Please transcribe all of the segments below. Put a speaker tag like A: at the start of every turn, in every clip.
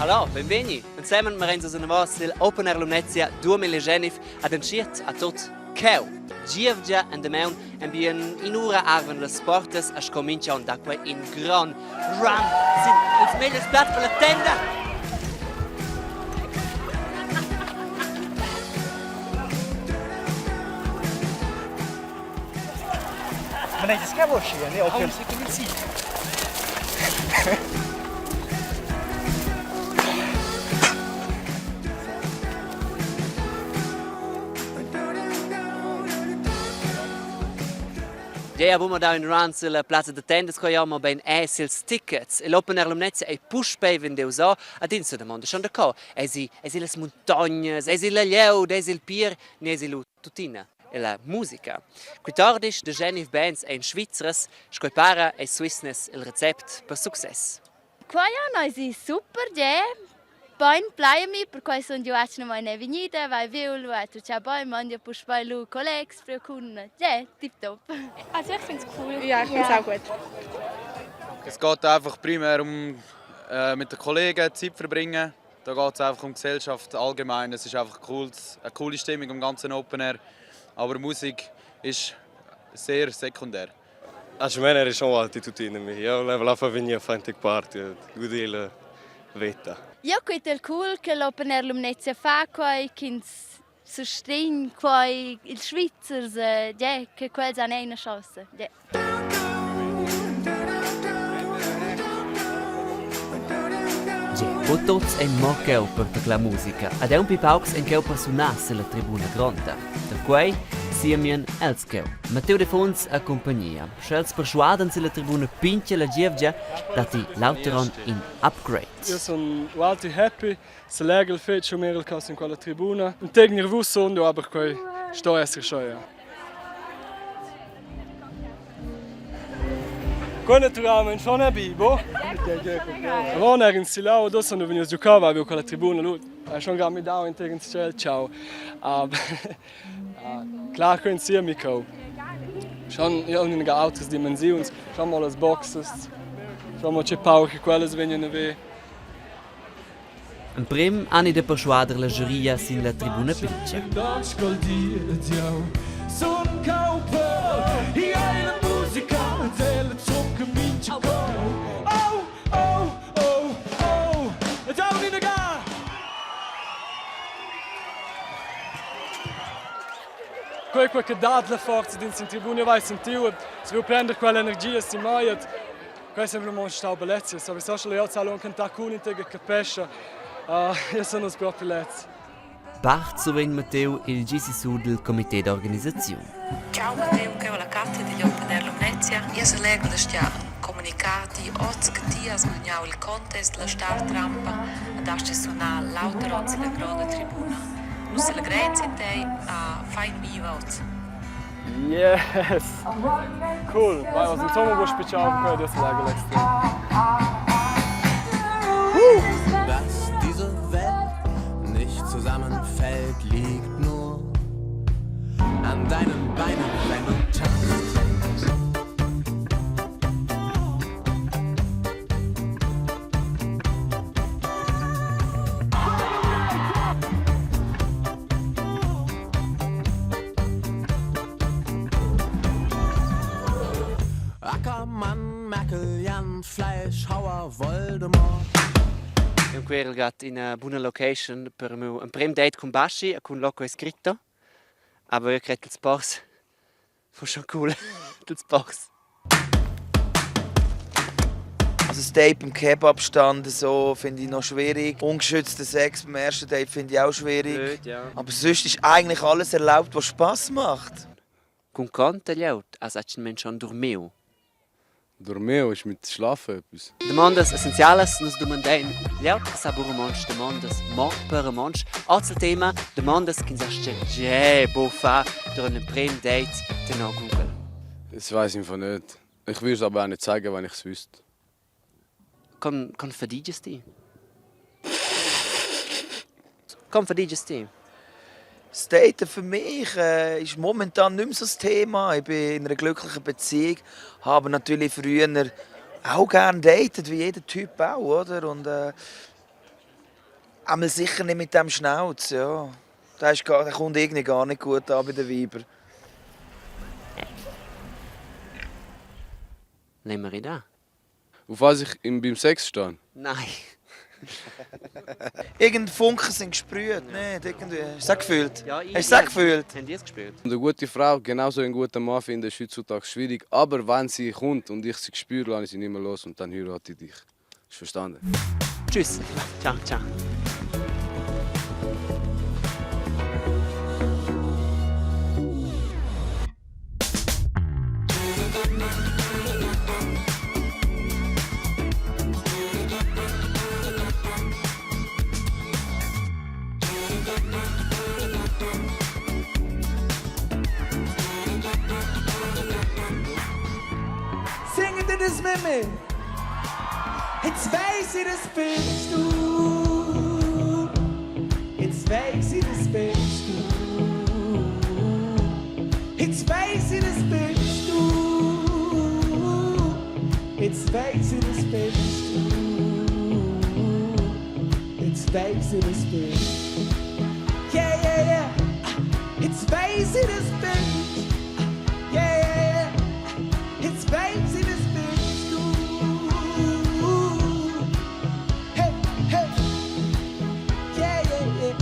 A: Hallo, benvegni. Ensemen marein nus anavos sil Open Air Lumnezia 2019 ad entschiet a tot cheu. Gievgia en damaun en bien in'ura arvan las portas a scomincia on da quei in grond run sin ils megliers plaz per la tenda.
B: Ma nei, das kann wohl ne? Okay.
A: Jei ha buca dau in run sulla plazza da tendas quei onn, mobein è sils tickets. E l'Open Air Lumnezia ei puspei vendius ora ad ins sedamonda schon daco. Eisi, eisi las muntognas, eisi la glieud, eisi il pier, ni eisi lu tuttina la musica. Quittordisch da Genif Bands ein Svizras, sco ei para ei Swissness il recept per success.
C: Quai on eisi super, gie. Bein plai a mi, perquei sun jeu atgnamain è vegnida, vai viu lu hai tuccà bein, mangia puspei lu collegs priu cun, gie, tiptop.
D: Also ich finde es cool. Ja, ich finde es auch gut.
E: Es geht einfach primär um äh, mit den Kollegen Zeit verbringen. Da geht es einfach um Gesellschaft allgemein. Es ist einfach cool, eine coole Stimmung im ganzen Open Air. Aber Musik ist sehr sekundär.
F: Also mena era schon alti tuttina mi. Io volevo far vegnir a fare un party, goder la veta.
C: Io quetel cool che l'Open Air Lumnezia fa quei ch'ins sustegn quei ils Svizzers, yeah, che quels han ina chance. Yeah.
A: Gie, buc tuts ein mo cheu per tedlar musica, ed aunc pli paucs ein cheu per sunar silla tribuna gronda. Da quei siemian els cheu. Matteo Defuns a cumpagnia. Sch'els perschuadan silla tribuna pintga la gievgia, datti l'auter onn in upgrade.
G: Io sun ualti happy, selegel fetg um il cass in quella tribuna. Un tec nervus sun eu, aber quei sto esser schon, ja. Quei naturalmein schon è bi, bo? Avon era in silau, adesso sono vegnius giocava, avevo quella tribuna, lu ha schon grad midau in tec in tschel, ciao. Aber klar können sie mi co. Schon ja in altres dimensiuns, schon mal las boxes, schon mal che power che quellas vegnan a ver.
A: Emprem han da perschuader la giuria sin la tribuna pintga.
G: Quei quei che dat la forza dins in tribuna vai sentiu, se vuoi prender quell'energia si mai Quei semplamein stau bellezia. So, vi so schon io un cantar cun in te che capescha. Uh, io sono proprio lez.
A: Part survegn Matteo il gi sissu dil comité d'organisaziun.
H: Ciao Matteo, cheu la Katia digl Open Air Lumnezia. Io selegel da stiar comunicar ti oz che ti has gudagnau il contest la Startrampa ed has sunar l'auter oz illa gronda tribuna. Nus selegrein sin tei a fai in viva oz.
G: Yes! Cool! Vai, was insomma wo special per das Lagel extrem.
I: Dass diese Welt nicht zusammenfällt, liegt nur an deinen Beinen, wenn du tanzt. Ackermann, Merkel, Jan, Fleischhauer, Voldemort.
A: Eu querel gat ina buna location per miu emprem date cun Baschi e cun loco scritto. Aber eu cret ch'ils pors Fu schon cool, tuts pors.
J: Also das Date beim Kebabstand so finde ich noch schwierig. Ungeschützter Sex beim ersten Date finde ich auch schwierig.
A: Blöd, ja.
J: Aber sonst ist eigentlich alles erlaubt, was Spaß macht.
A: Cun conta glieud has atgnamein schon durmiu?
F: Dormiu ist mit Schlafen etwas.
A: Damondas essenzialas nus dumandein glieud che sa bu romontsch damondas mo per romontsch. Oz il tema damondas ch'ins astga gie buca far durant l'emprem date tenor Google.
F: Das weiß ich einfach nicht. Ich würde es aber auch nicht sagen, wenn ich es wüsste.
A: Con, con fadigias ti? Con fadigias ti?
J: Das Daten für mich äh, ist momentan nicht mehr so das Thema. Ich bin in einer glücklichen Beziehung, habe natürlich früher auch gerne datet, wie jeder Typ auch, oder? Und, äh, Einmal sicher nicht mit dem Schnauz, ja. Der, ist gar, der kommt irgendwie gar nicht gut an bei den Weibern.
A: Nehmen wir da?
K: Auf was ich im, beim Sex stehe?
A: Nein.
J: Irgend Funken sind gesprüht, nicht? Irgendwie. Hast du es auch gefühlt?
A: Ja, ich-
J: Hast du es auch gefühlt?
A: Haben die es gespürt?
K: Und eine gute Frau, genauso einen guten Mann finden, ist heutzutage schwierig. Aber wenn sie kommt und ich sie spüre, lasse ich sie nicht mehr los und dann heirate ich dich. Ist verstanden?
A: Tschüss. Ciao, ciao.
I: Singen dir das mit mir? Jetzt weiss ich, das bist du. Jetzt weiss ich, das bist du. Jetzt weiss ich, das bist du. Jetzt weiss ich, das bist du. Jetzt weiss ich, das bist du. Yeah, yeah, yeah. Jetzt weiss ich, das bist du. Yeah, yeah, yeah. Jetzt weiss ich, das bist du. Hey, hey. Yeah, yeah, yeah.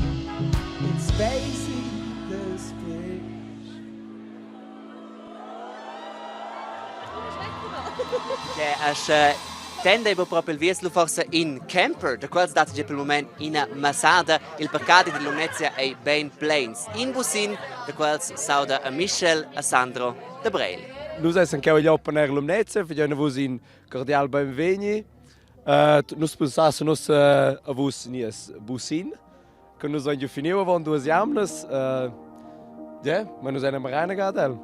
I: Jetzt weiss ich, das bist
A: Ja, as tenda è proprio il vieslu forse in camper, da quals dat per il moment in Masada, il parcadi di Lumnezia ei ben plains. In Busin, da quals sauda a Michel, a Sandro, da Breil.
F: Nus essen cheu igl Open Air Lumnezia, fagein a vus in cordial beinvegni. Uh, nus pensassen nus uh, a vus nies busin, che nus vein giu finiu avon duas jamnas. Uh, ja, ma nus eran reina gad el.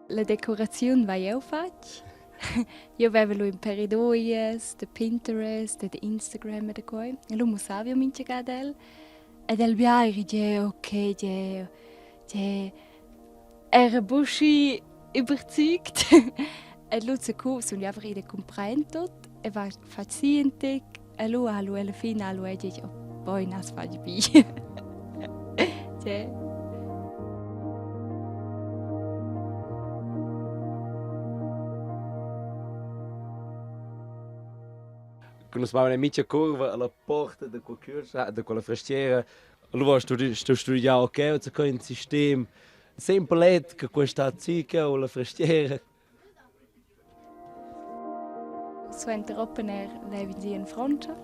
D: La decoraziun vai jeu fatg. Jeu veva lu in peridoias da Pinterest e da Instagram e da quei. E lu mussava jeu mintga ga ad el. Ed el bia eri gie ok, gie, gie era buc schi überzeugt. E lu zacu sun jeu einfach ida cumprar en tut e va fatg si in tec. E lu ha lu alla fin ha lu ei detg, oh, poi n'has fatg bi. Gie.
F: Che nus mavan en mintga curva alla porta da quella cursa, da quella frastiera. Allura sto sto studiar ok, co in sistem sempelet che questa zica o la frastiera.
D: Suenter Open Air levin si en Frontscha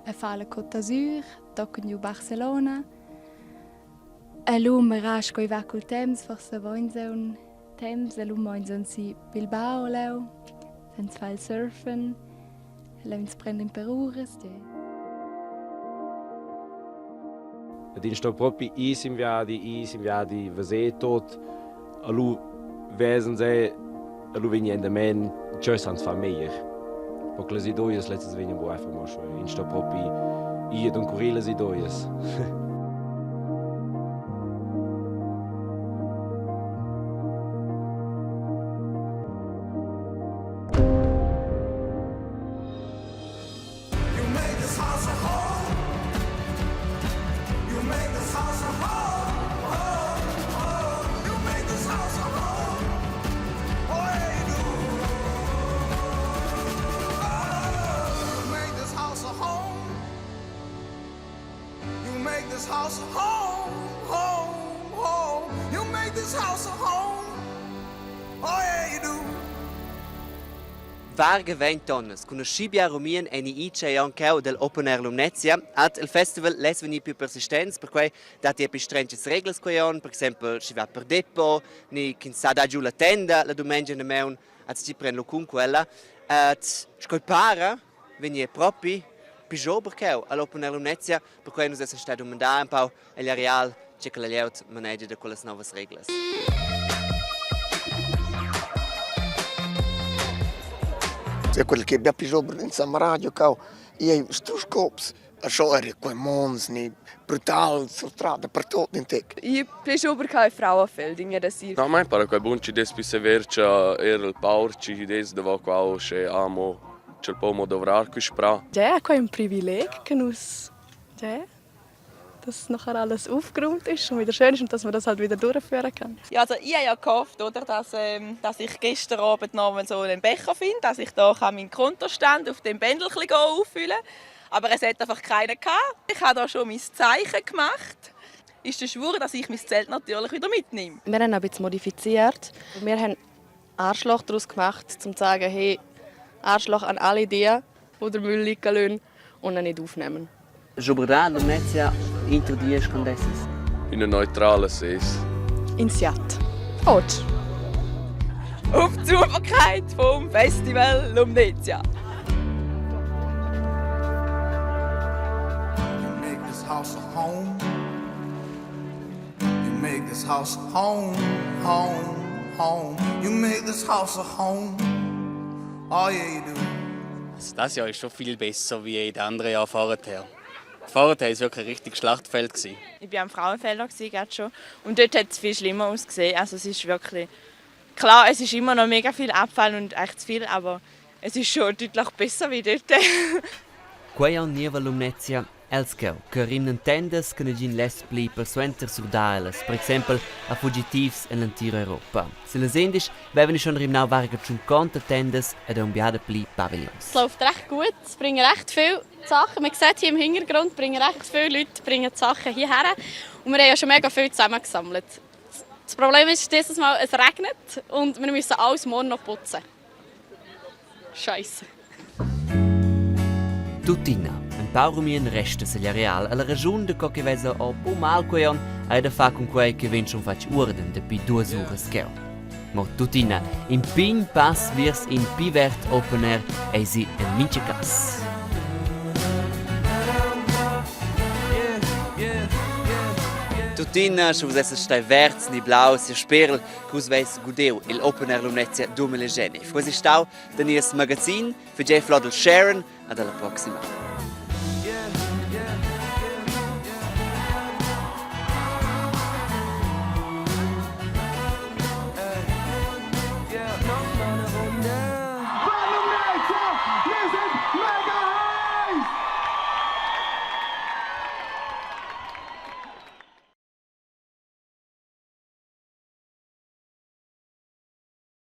D: e fa la Côte d'Azur, tochen giu Barcelona. E lu mira sco ei va cul temps, forsa voins aunc temps e lu meins aunc si Bilbao leu, senza far il surfen. Leu ins prenda in per uras, tgei.
F: Ed ins sto propi ir sin viadi, ir sin viadi, veser tot. E lu vesen se, e lu vegn endament, tgei san far meglier. Perché las ideas lezzas vegnan buc einfach mal schon. Ins sto propi ir ed encurir las ideas.
A: Varga 20 tonnas cun aschi bia rumien eni ice ei aunc cheu del Open Air Lumnezia. Ad il festival less vegnir più persistents, perquei dat ei pli strengas reglas quei onn, per exempel schi va per depo, ni ch'ins sa dar giu la tenda la dumengia damaun, ad tgi pren lu cun quella. Ed sco ei para vegni ei propi pigliober cheu all'Open Air Lumnezia, perquei nus essan stai dumandar empau egl areal tge che la glieud manegia da quellas novas reglas.
L: È quel che abbia pigliober insomma radio cau ei strusch cops a scho era quei mons ni brutal sur strada pertot in tec.
M: Io pigliober che Frauenfeld in da sir.
N: No, mai para quei bun ci des pi sever cha er il paur ci des davo quau sche amo. Ch'el po mo dovrar quist prà.
M: Ja, quai è un privileg che nus ja, dass nachher alles aufgeräumt ist und wieder schön ist und dass man das halt wieder durchführen kann.
O: Ja, also ich habe ja gehofft, oder, dass, ähm, dass ich gestern Abend noch mal so einen Becher finde, dass ich da kann meinen Kontostand auf dem Bändel auffüllen kann. Aber es hat einfach keinen gehabt. Ich habe da schon mein Zeichen gemacht. Ist der Schwur, dass ich mein Zelt natürlich wieder mitnehme.
P: Wir haben ein bisschen modifiziert. Wir haben Arschloch daraus gemacht, um zu sagen, hey, Arschloch an alle die, die den Müll liegen lassen und ihn nicht aufnehmen.
A: Schubertà Lumnezia introduesce con desses.
N: Üna neutrala ses.
M: In Siat. Oggi.
O: Auf die Sauberkeit vom Festival Lumnezia.
Q: You make this house a home. You make this house a home, home, home. You make this house a home. Oh yeah, you do.
R: Also das Jahr ist schon viel besser wie in den anderen Jahren vorher. Vorher war es wirklich ein richtig Schlachtfeld. Gewesen.
O: Ich war am Frauenfelder gerade schon und dort hat es viel schlimmer ausgesehen. Also es ist wirklich klar, es ist immer noch mega viel Abfall und echt zu viel, aber es ist schon deutlich besser wie dort.
A: Quei onn nieva Lumnezia els cheu, che rimnan tendas che negin less pli persuenter surdar ellas, per exempel a fugitivs en l'entira Europa. Sillas endisch vevan schon rimnau varga tschunconta tendas ed aunc bia dapli paviglions.
P: Es läuft recht gut, es bringen recht viele Sachen. Man sieht hier im Hintergrund, bringen recht viele Leute bringen die Sachen hierher. Und wir haben ja schon mega viel zusammengesammelt. Das Problem ist dieses Mal, es regnet und wir müssen alles morgen noch putzen. Scheisse.
A: Tuttina, in pau rumien resta segl areal alla raschun da co che vesa o bu mal quei onn ei da far cun quei che vegn schon fatg uorden dapi duas uras cheu. Mo tuttina, in pign pass viers in pi verd open air eisi en mintga cass. Tuttina, sche vus esses stai verds ni blaus, jeu sperel che vus veis gudeu igl Open Air Lumnezia 2019. Quei ei stau da nies magazin. Figei flot il Sharon ad alla proxima.